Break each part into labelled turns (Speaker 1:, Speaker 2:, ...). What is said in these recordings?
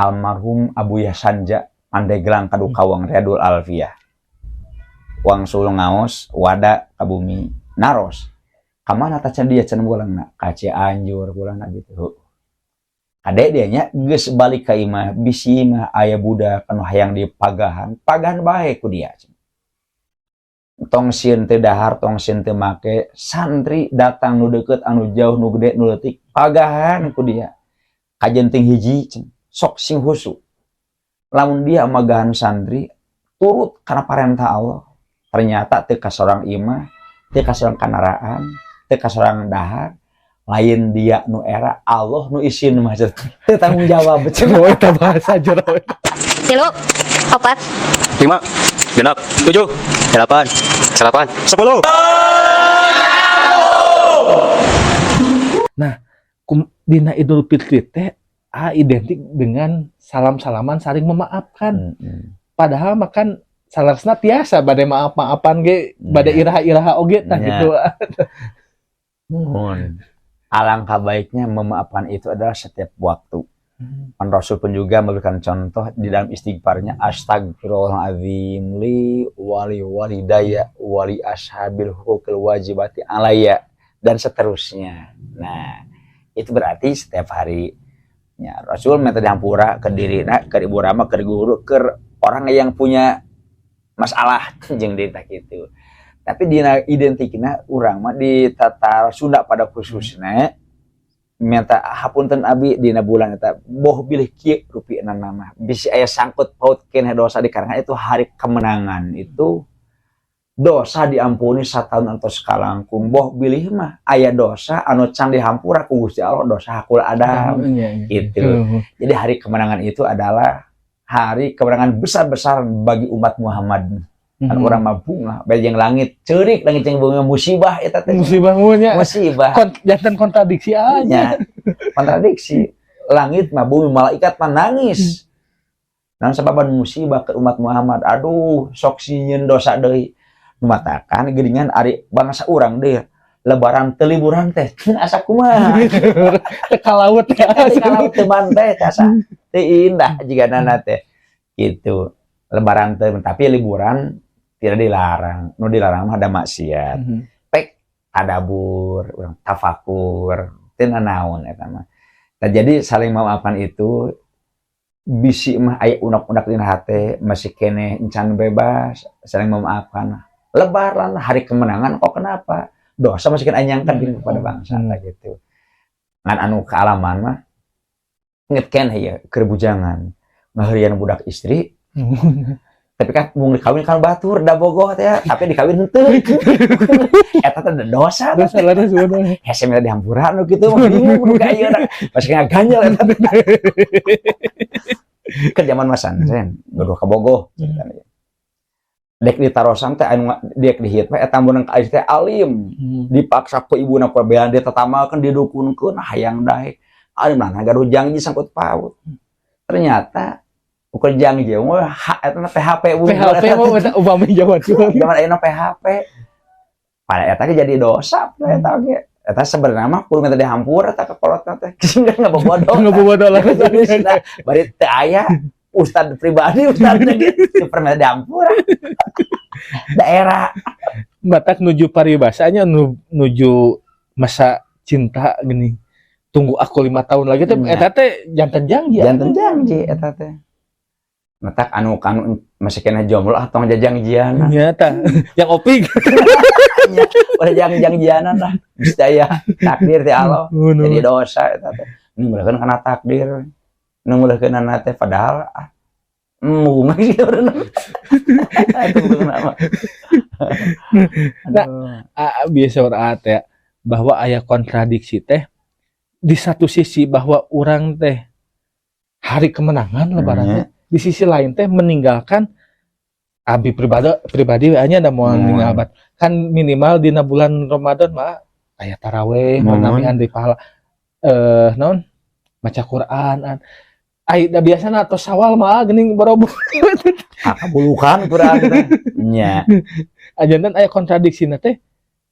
Speaker 1: Almarhum Abuya Sanja, Pandeglang, Kadukawang, Riyadul Alfiyah. Wangsul ngaos wada ka bumi, naros kamana tah dia can pulangna? Ka Cianjur pulangna gitu. Kade dia nya, geus balik ka imah, bisi mah aya budak anu hayang dipagahan, pagahan bae ku dia. Tong sieun teu dahar, tong sieun teu make. Santri datang nu deukeut, anu jauh, nu gede, nu leutik, pagahan ku dia. Kajenting hiji cenah, sok sing husu lamun dia magahan santri turut karena parentah Allah. Ternyata teu kasorang imah, teu kasorang kandaraan, teu kasorang dahar. Lain dia nu era, Allah nu isin mah, teu tanggung jawab cenah.
Speaker 2: Oh, eta bahasa jero.
Speaker 3: Tilu, opat,
Speaker 4: 5, 6, 7, 8, 9, 10.
Speaker 2: Nah, dina Idul Fitri teh identik dengan salam-salaman, saling memaafkan. Padahal makan saleresna tiasa bade maaf-maafan ge bade iraha-iraha oge tah gitu.
Speaker 1: Mohon. Alangkah baiknya memaafkan itu adalah setiap waktu. Kan Rasul pun juga memberikan contoh di dalam istighfarnya, astagfirullahaladzim li wali walidaya wali ashabil huquqil wajibati alaya, dan seterusnya. Nah, itu berarti setiap hari. Ya, Rasul minta dihampura ke diri, nah, ke ibu rama, ke guru, ke orang yang punya masalah jeung diri tak gitu. Tapi dina identikna urang mah di tatar Sunda pada khususnya minta hapunten abi dina bulan eta, boh bilih kieu rupina nama bisi aya sangkut paut keneh dosa di karena itu hari kemenangan, itu dosa diampuni satahun atau sakalangkung. Boh bilih mah aya dosa anu can dihampura ku Gusti Allah, dosa hakul adam
Speaker 2: Iya.
Speaker 1: gitu. Jadi hari kemenangan itu adalah hari kemenangan besar-besaran bagi umat Muhammad kan. Urang mah bungah bel jeung langit, ceurik langit jeung bungah, musibah eta teh.
Speaker 2: Musibah nya.
Speaker 1: Musibah.
Speaker 2: Jantan kontradiksi aja.
Speaker 1: Nya, kontradiksi. Langit mah, bumi, malaikat mah nangis. Nah, sababan musibah ke umat Muhammad. Aduh, sok sieun dosa deui. Nu matakan geuningan ari bangsa urang deh. Lebaran teu liburan teh asa kumaha?
Speaker 2: Teka laut ya.
Speaker 1: Kalau teman teh asa teu indah jiga teh. Gitu. Lebaran teh, tapi liburan tidak dilarang. Nu dilarang mah ada maksiat. Tadabur, urang tafakur, teu naon eta mah. Nah, jadi saling memaafkan itu bisi mah aya unek-unek dina hate masih keneh encan bebas saling memaafkan. Lebaran hari kemenangan kok kenapa? Dosa masih kena nyangka kepada bangsa gitu. Ngan anu kealaman mah inget keneh ya keur bujangan ngaheureuyan budak istri, tapi kan mau dikawin kan batur da bogoh teh, tapi dikawin henteu, eta teh dosa.
Speaker 2: Dosa lah sebenarnya.
Speaker 1: Hese minta dihampura nu kitu mah, bingung nu ka ayeuna pas ngaganjel eta teh. Ke zaman masantren gaduh kabogoh ceritanya. Dek ditarosan teh anu dek dihit mah eta mun ka teh alim. Dipaksa ku ibuna, ku bean ditatamalkeun, didukunkeun, hayang daek alim lah. Nah, gaduh janji sangkut paut, ternyata ukur janji mah eta mah PHP.
Speaker 2: PHP mah eta upami Jawa tuh.
Speaker 1: Zaman ayeuna PHP pada eta ge jadi dosa eta ge. Eta sebenarnya mah kudu minta dihampura eta ka kolotna teh, sehingga ngabobodo.
Speaker 2: Ngabobodo lah.
Speaker 1: Bari teu aya ustad pribadi, ustad teh gitu pernah dihampura daerah.
Speaker 2: Batak nuju paribasanya nuju masa cinta gini. Tunggu aku 5 tahun lagi teh eta teh jantan janji.
Speaker 1: Janten janji eta teh. Matak anu kanu masih kena jomblo ah tong jajangjian.
Speaker 2: Nyata. Yang opik.
Speaker 1: Nya, udah jangan-janjianan lah. Bisa ya takdir ti Allah. Jadi dosa eta teh. Nu ngulahkeun kana takdir. Nu ngulahkeun teh padahal ah embung sih urang. Itu nama.
Speaker 2: Nah, ah, biasa orang teh bahwa aya kontradiksi teh di satu sisi bahwa orang teh hari kemenangan lebaran teh, di sisi lain teh meninggalkan abi pribadi pribadi hanya ada mau meninggal kan minimal dina bulan Ramadan mah aya taraweh, menambihan di pahala non baca Quran an ai da biasana atau Sawal mah geuning borobudur.
Speaker 1: Ah, kabulukan Quran teh. Nya.
Speaker 2: Ajantan aya kontradiksi teh,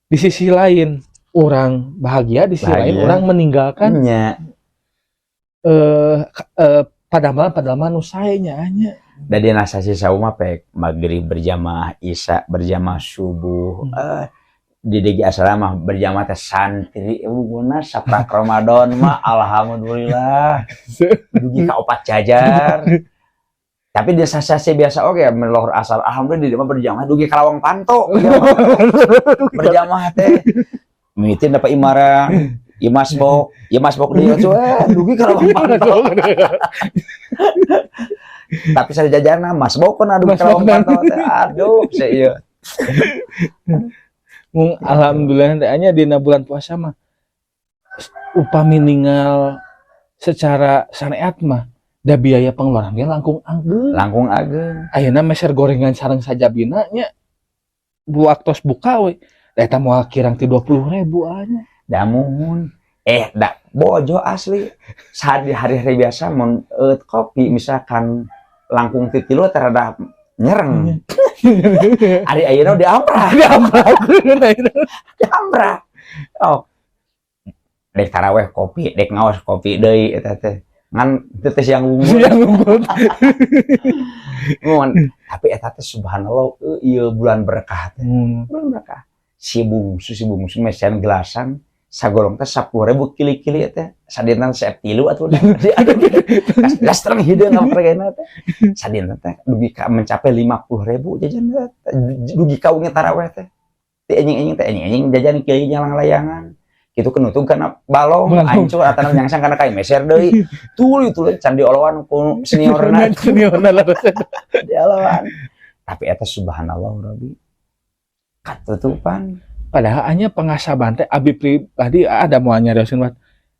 Speaker 2: di sisi lain orang bahagia, di sisi lain
Speaker 1: Bahagia.
Speaker 2: orang meninggalkan
Speaker 1: Nya.
Speaker 2: eh Padahal padahal nu sae nya nya.
Speaker 1: Da dina sasi saum mah pek maghrib berjamaah, isya berjamaah, subuh. Di DG asrama berjamaah teh santri guna saprak Ramadan mah alhamdulillah dugi ka opat jajar. Tapi di sasi biasa oke melohor asal alhamdulillah di mah berjamaah dugi ka Lawang Panto berjamaah teh. Mimitin dapat imarang, ieu masbok deui tuh dugi ka Lawang Panto. Tapi saya jajarna masbok kan dugi ka Lawang Panto teh. Aduh, saya ieu.
Speaker 2: Mung alhamdulillah teh nya dina bulan puasa mah upami ningal secara syariat mah da biaya pengeluaran ge langkung ageng.
Speaker 1: Langkung ageng.
Speaker 2: Ayeuna meser gorengan sareng sajabina nya waktos buka we. Da eta moal kirang ti 20.000 anya.
Speaker 1: Da muhun. Da bojo asli. Saat di hari-hari biasa mun kopi misalkan langkung ti tilu terhadap nyereng. Ari ayeuna diamprah. Diamprah. Oh. Dek taraweh kopi, dek ngaos kopi deui eta teh. Ngan teu teh siang unggul.
Speaker 2: Siang unggul.
Speaker 1: Mun, tapi eta teh subhanallah ieu bulan berkah teh. Bulan berkah. Si bungsu mesean gelasan sagolong teh 10.000 kili-kili teh sadinten seep tilu atuh dah. Gas terang hideung ngapargana teh. Sadinten teh dugi ka mencapai 50.000 jajan teh. Dugi ka wengi taraweh teh. Ti enjing-enjing teh enjing-enjing jajan kili nyalang layangan. Kitu kenutup kana balong,
Speaker 2: Balong.
Speaker 1: Hancur atana nyangsang kana kai meser deui. Tuluy tuluy can dioloan ku seniorna.
Speaker 2: Seniorna lah.
Speaker 1: Dioloan. Tapi eta subhanallah rabbi. Katutupan.
Speaker 2: Padahal hanya pengasaban teh abi pribadi ada mau nyarioskeun mah.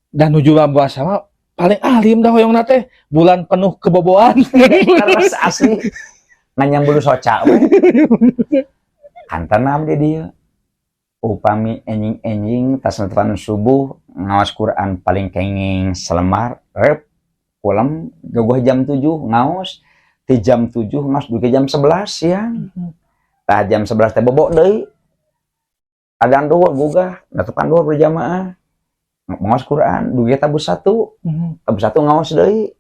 Speaker 2: Dan nuju puasa mah paling alim dah hoyongna teh bulan penuh keboboan.
Speaker 1: Terus asli nganyam bulu soca we. Kanten abdi dieu. Upami enjing-enjing tas netepan subuh ngaos Quran paling kenging selembar rep kulem geuguh jam 7 ngaos ti jam 7 ngaos dugi jam 11 siang. Tah jam 11 teh bobok deui. Adan duhur gugah netepan duhur berjamaah. Ngaos Quran dugi tabuh 1. Tabuh 1 ngaos deui.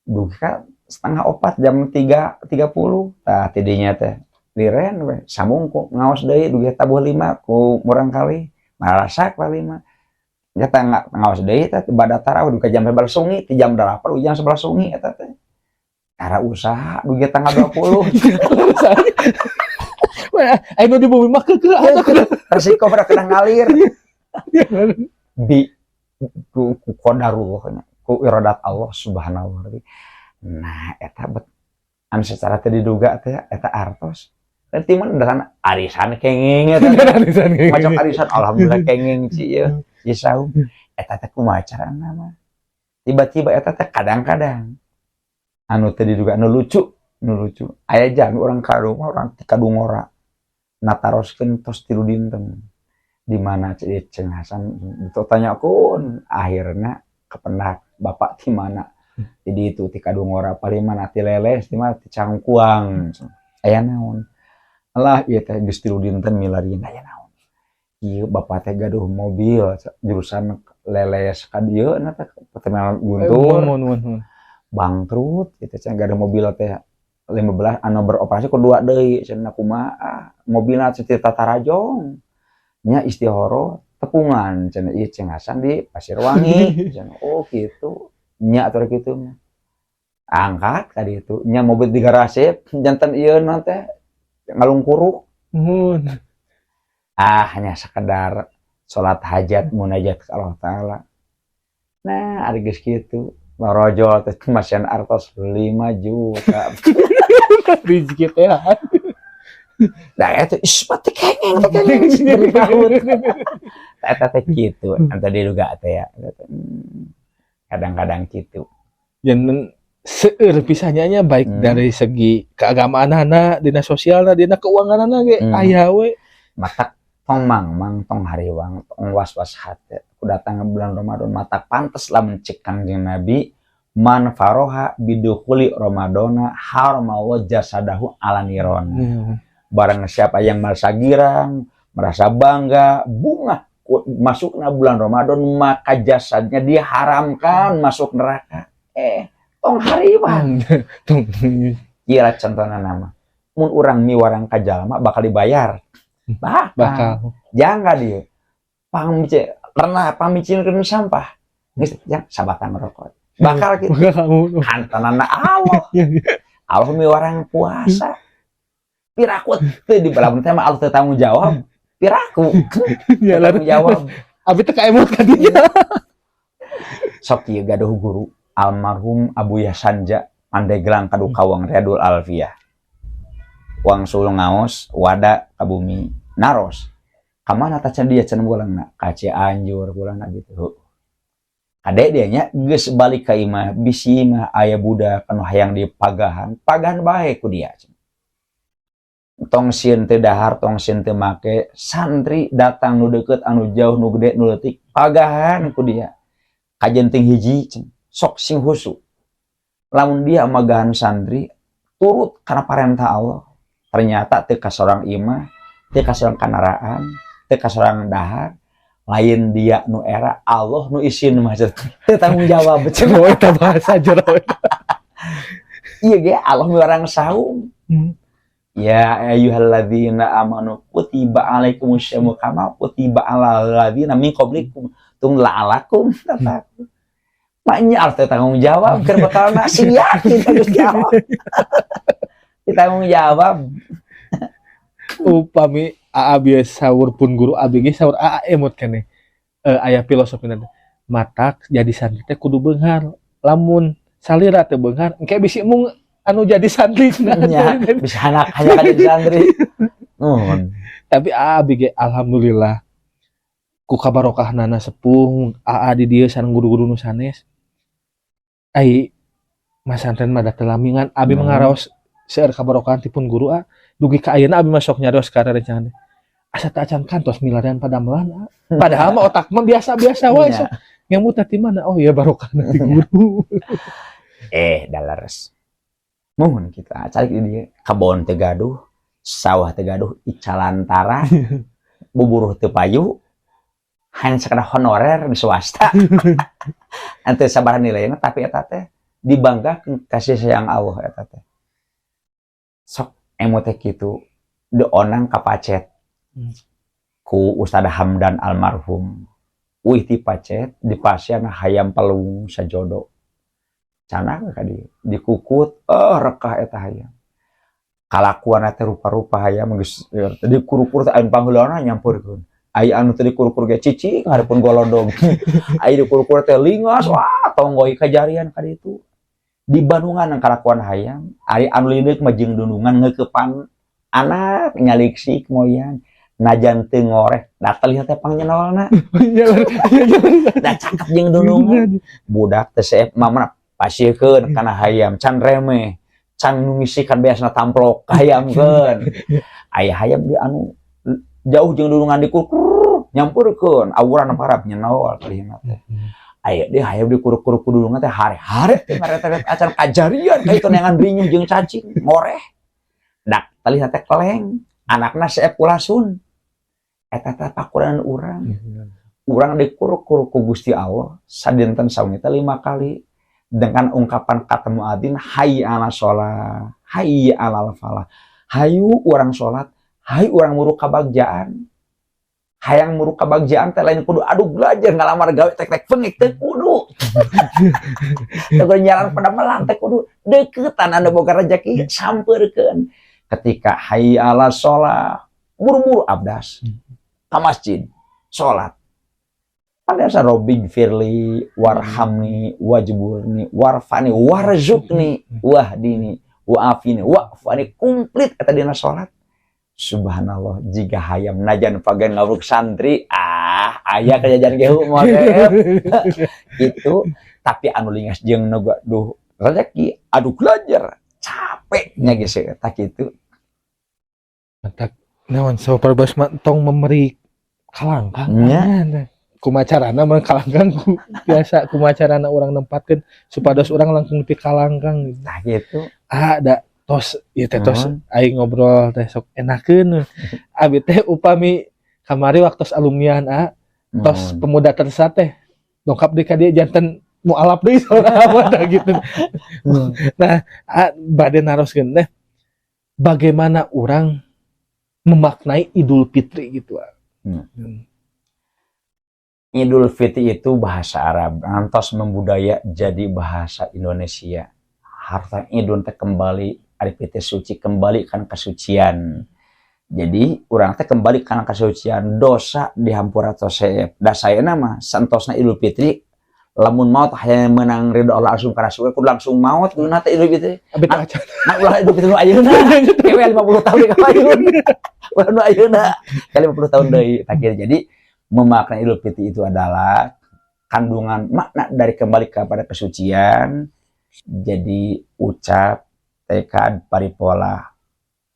Speaker 1: Dugi ka setengah opat jam 3.30. Tah tidinya teh liren we sambung ku ngaos deui dugi tabuh 5 ku murang kali marasak lah 5. Nyata ngaos deui teh bada tarawih dugi jam 11 sungi ti jam 8 dugi jam 11 sungi eta teh. Cara usaha dugi tanggal 20.
Speaker 2: Wah, ayo di bumi mah keukeuh atuh.
Speaker 1: Resiko pada kena ngalir. Bi ku qadarullah nya, ku iradat Allah subhanahu wa ta'ala. Nah, eta bet anu secara teu diduga teh eta artos. Dan timun datang arisan kenging eta.
Speaker 2: Arisan kenging.
Speaker 1: Macam arisan alhamdulillah kenging ci ieu. Ci saum. Eta teh kumaha carana mah. Tiba-tiba eta teh kadang-kadang anu teu diduga anu lucu, anu lucu. Aya jalmi urang ka rumah urang ti Kadungora. Nataroskeun tos 3 dinten. Di mana Ceu Ceng Hasan ditanyakeun akhirna kependak bapak di mana. Jadi itu ti Kadungora paling mana ti Leles di mana ti Cangkuang. Aya naon? Alah ieu teh geus 3 dinten milarian aya naon. Ieu bapak teh gaduh mobil jurusan Leles ka dieu na teh terminal Guntur.
Speaker 2: Mun, mun, mun.
Speaker 1: Bangkrut gitu cenah gaduh mobil teh 15 anu beroperasi ku 2 deui cenah kumaha mobilna cenah ti Tatarajong nya istihoro tepungan cenah ieu Ceng Hasan di Pasirwangi cenah oh gitu nya atuh kitu mah angkat ka ditu nya mobil di garasi janten ieu na teh ngalungkuruk.
Speaker 2: Mun.
Speaker 1: Ah hanya sekedar salat hajat munajat ke Allah Taala. Nah ari geus kitu marojol teh masihan artos 5 juta.
Speaker 2: Rezeki teh.
Speaker 1: Nah eta is mati kengeng teh kengeng dari paut. Eta teh kitu anta diduga teh ya. Kadang-kadang kitu.
Speaker 2: Janten seueur pisannya nya baik dari segi keagamaanana, dina sosialna, dina keuanganana ge aya we.
Speaker 1: Matak tong mang tong hariwang tong was-was hate. Ku datang bulan Ramadan matak pantes lamun cek Kangjeng Nabi man faroha bidukhuli Ramadana harama jasadahu ala niron. Barang siapa yang merasa girang, merasa bangga, bunga masukna bulan Ramadan maka jasadnya diharamkan masuk neraka. Tong hariwang.
Speaker 2: Tong.
Speaker 1: Kira contohna nama. Mun urang miwarang ka jalma bakal dibayar. Bakal.
Speaker 2: Bakal.
Speaker 1: Jangan dia. Pangmice pernah pamicinkeun sampah. Geus jang sabatang rokok. Bakal gitu.
Speaker 2: Bakal.
Speaker 1: Hantanana Allah. Allah miwarang puasa. Piraku teu di lamun teh mah Allah teu tanggung jawab. Piraku
Speaker 2: Ya
Speaker 1: tanggung jawab.
Speaker 2: Abi teh kaemut ka dinya.
Speaker 1: Sok ieu gaduh guru almarhum Abu Yasanja, Pandeglang, Kadukawang, Riyadul Alfiyah. Wangsul ngaos wada ka bumi naros. Kamana tah can dia can pulangna? Ka Cianjur pulangna gitu. Heuh. Kade dia nya geus balik ka imah, bisi mah aya budak anu hayang dipagahan, pagahan bae ku dia. Tong sieun teu dahar, tong sieun teu make, santri datang nu deukeut, anu jauh, nu gede, nu leutik, pagahan ku dia. Kajenting hiji cen, sok sing husu. Lamun dia magahan santri turut karena parentah Allah. Ternyata teu kasorang imah, teu kasorang kandaraan, teu kasorang dahar, lain dia nu era, Allah nu isin mah teu tanggung jawab.
Speaker 2: Oh, eta bahasa jero.
Speaker 1: Iya ge Allah miwarang saum. Ya ayyuhalladzina amanu kutiba alaikumusyamu kama kutiba alal ladzina min qablikum tung la'alakum tattaqun. Maknya Allah teh tanggung jawab keur bakalna sing yakin ka Gusti Allah. Ditanggung jawab.
Speaker 2: Upami Aa biasa saur pun guru abi ge saur Aa emut keneh. Aya filosofina teh. Matak jadi santri teh kudu beunghar. Lamun salira teh beunghar, engke bisi mung anu jadi santri.
Speaker 1: Nya bisa anak hanya ka jadi santri. Nuhun.
Speaker 2: Tapi Aa abi ge alhamdulillah ku kabarokahnana sepuh Aa di dieu sareng guru-guru nu sanes. Ai masantren mah da teu lami ngan abi mah ngaraos seueur kabarokahan ti pun guru a dugi ka ayeuna abi mah sok nyarios ka rerencangan teh. Asa teu acan kantos milarian padamelan a. Padahal mah otak mah biasa-biasa wae sok. Ngemut teh ti mana? Oh iya, barokahna ti guru.
Speaker 1: Eh, dalares. Mohon kita cari di dieu kebon teu gaduh, sawah teu gaduh, icalantara, buburuh teu payu, hanya sekedar honorer di swasta. Ente sabaraha nilainya, tapi eta teh dibanggakeun kasih sayang Allah eta teh. Sok emot teh kitu dionang ka Pacet. Ku Ustaz Hamdan almarhum. Uih ti Pacet dipasihan hayam pelung sajodo. Canang ka dieu dikukut, oh rekah eta hayam. Kalakuan teh rupa-rupa hayam geus dikurukur teh anu pangheulana nyampeurkeun. Aya anu teu dikurukur ge cicing hareupeun golodog. Aya dikurukur teh lingas, wah tonggoi kajarian ka ditu. Di Bandungan kalakuan hayam, ari anu lindeuk mah jeung dunungan ngeukepan anak nyaliksik moyan. Najan teu ngoreh, da teh teh pangnyenolna. Da cakep jeung dunungan. Budak teh seep mamana pasiekeun kana hayam, can remeh, can nu ngisikan beasna tamplok hayamkeun. Aya hayam di anu jauh jeung dunungan dikukur nyampeurkeun, awuran parab nyenol kalihna teh. Aya deui hayam dikukur ku dunungan teh hare-hare teh ngaret-ret acan kajarian ka itu neangan rinyuh jeung cacing ngoreh. Dak talihna teh keleng, anakna seep kulasun. Eta teh pakuran urang. Urang dikukur ku Gusti Allah sadinten sawengi teh 5 kali dengan ungkapan kata muadzin hayya 'ala sholah, hayya 'alal falah. Hayu urang salat, hayu urang muru kabagjaan. Hayang muru kabagjaan teh lain kudu aduh belajar ngalamar gawe tek-tek pengik teh kudu. Teu kudu nyaran padamelan teh kudu deukeutan anu boga rezeki sampeurkeun. Ketika hayya 'ala sholah, buru-buru abdas ka masjid salat. Pada Robbighfirli warhamni wajburni warfani warzuqni wahdini wa'afini wa'fani komplit eta dina salat. Subhanallah jiga hayam najan pagan ngabruk santri ah aya kejadian ge model itu tapi anu lingas jeung nu gaduh rezeki aduh belajar capek nya geus eta kitu.
Speaker 2: Mantap. Naon saparabas mah tong memberi kalangkang.
Speaker 1: Nya.
Speaker 2: Kumaha carana mah kalangkang ku biasa kumaha carana urang nempatkeun supados urang langkung ti kalangkang gitu.
Speaker 1: Nah gitu.
Speaker 2: Ah da tos ieu teh tos
Speaker 1: Nuhun.
Speaker 2: Aing ngobrol teh sok enakeun. Abi teh upami kamari waktu alumnian a tos
Speaker 1: Nuhun.
Speaker 2: Pemuda tersesat teh dongkap di ka dieu janten Mualaf deui saur dah gitu. Nah, bade naroskeun teh bagaimana orang memaknai Idul Fitri gitu, ah.
Speaker 1: Idul Fitri itu bahasa Arab, ngantos membudaya jadi bahasa Indonesia. Harta Idul teh kembali, ari fitri suci, kembali kan kesucian. Jadi urang teh kembali kana kesucian, dosa dihampura tosep. Da saena mah santosna Idul Fitri, lamun maut hayang menang ridho Allah langsung kana surga kudu langsung maut kudu teh Idul Fitri.
Speaker 2: Abi teh acan.
Speaker 1: Nah, ulah Idul Fitri nu ayeuna. Kewe 50 tahun deui kapayun. Ulah nu ayeuna. Kali 50 tahun deui. Tah kieu. Jadi memaknai Idul Fitri itu adalah kandungan makna dari kembali kepada kesucian. Jadi ucap tekad paripola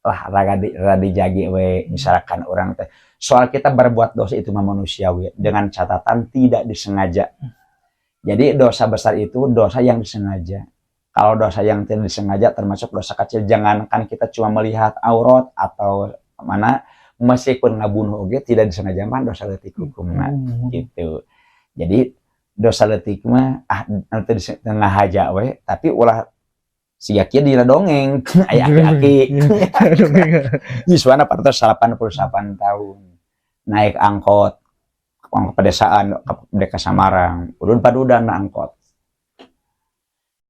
Speaker 1: lah rada rada jage we. Misalkan orang teh soal kita berbuat dosa itu mah manusiawi dengan catatan tidak disengaja. Jadi dosa besar itu dosa yang disengaja. Kalau dosa yang tidak disengaja termasuk dosa kecil, jangankan kita cuma melihat aurat atau mana, meskipun ngabunuh oge tidak disengaja mah dosa leutik hukumna gitu. Jadi dosa leutik mah ah nanti di tengah haja we, tapi ulah siga kieu dina dongeng aya aki-aki yuswana 488 tahun naik angkot ke pedesaan ke ke Samarang, udud padudan na angkot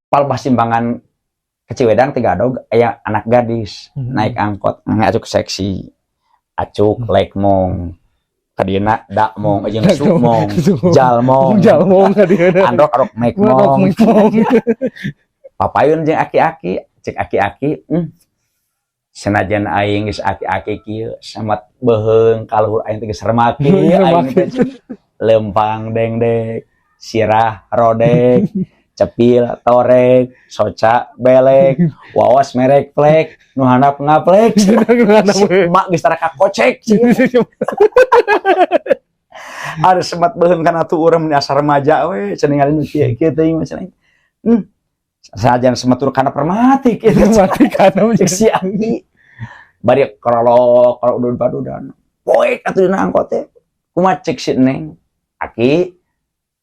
Speaker 1: palbah simpangan ke Ciwedang tiga dog aya anak gadis naik angkot ngacuk seksi, acuk lekmong kadina dakmong jeung sukmong jalmong.
Speaker 2: Jalmong kadieuna.
Speaker 1: Androk arok mekmong, papayun jeung aki-aki. Cek aki-aki, senajan aing geus aki-aki kieu, samat beuheung kaluhur aing teh geus remaki aing teh, lempang dengdek, sirah rodek, cepil torek, soca belek, wawas merek plek, nu handap ngaplek, si emak geus tara kakocek." Ada semat beuheung kana tuh urang mun asa remaja we cenah, ningali nu kieu kieu teuing mah cenah. Senajan semat tur kana permati kieu.
Speaker 2: Mati kana.
Speaker 1: Cek si aki bari kerolok kalau udah padudan poek atuh dina angkot teh. Kumaha cek si neng? "Aki,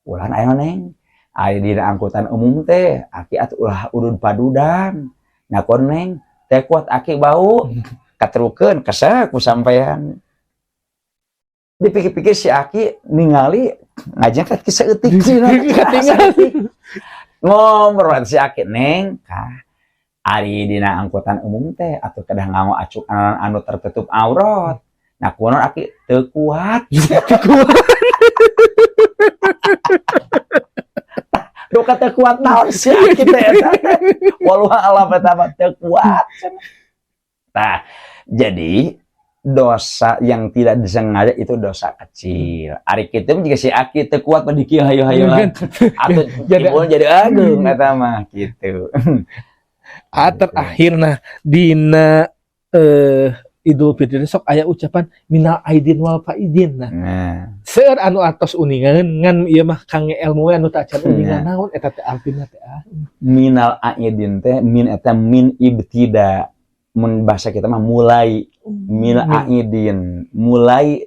Speaker 1: ulah aya neng, aya dina angkutan umum teh aki atuh ulah udud padudan." "Nah, kon neng teh kuat aki bau katerukeun kesek ku sampean." Dipikir-pikir si aki ningali ngajak ka saeutik.
Speaker 2: Katingal.
Speaker 1: Ngobrol si aki, "Neng kah, ari dina angkutan umum teh atuh kedah nganggo acuk anu, anu tertutup aurat." "Nah, kunaon aki?" "Teu kuat."
Speaker 2: Kuat.
Speaker 1: Duka teu kuat naon si aki teh eta teh? Walau alam eta mah teu kuat. Nah, jadi dosa yang tidak disengaja itu dosa kecil. Ari kitu mah jika si aki teu kuat mah dikieu hayo-hayoan. Atuh timbul jadi ageung eta mah gitu.
Speaker 2: Ah, terakhir, nah, dina Idul Fitri sok aya ucapan minal aidin wal faidin. Nah,
Speaker 1: Nah,
Speaker 2: seueur anu atos uningan, ngan ieu mah kangge ilmu we anu teu acan uningan naon eta teh artina teh, ah?
Speaker 1: Minal aidin teh min eta min ibtida, mun bahasa kita mah mulai, min aidin mulai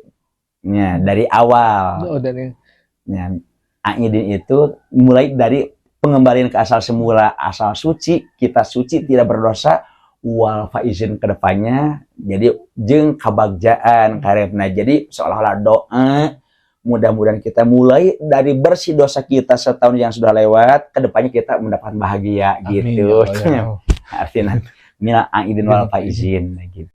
Speaker 1: nya dari awal.
Speaker 2: Oh, dan
Speaker 1: Ya, aidin itu mulai dari pengembalian ke asal semula, asal suci, kita suci tidak berdosa, wal faizin ke depannya jadi jeung kabagjaan karepna. Jadi seolah-olah doa mudah-mudahan kita mulai dari bersih dosa kita setahun yang sudah lewat, ke depannya kita mendapat bahagia.
Speaker 2: Amin,
Speaker 1: gitu.
Speaker 2: ya Allah, ya Allah.
Speaker 1: Artinya minal aidin wal faizin gitu.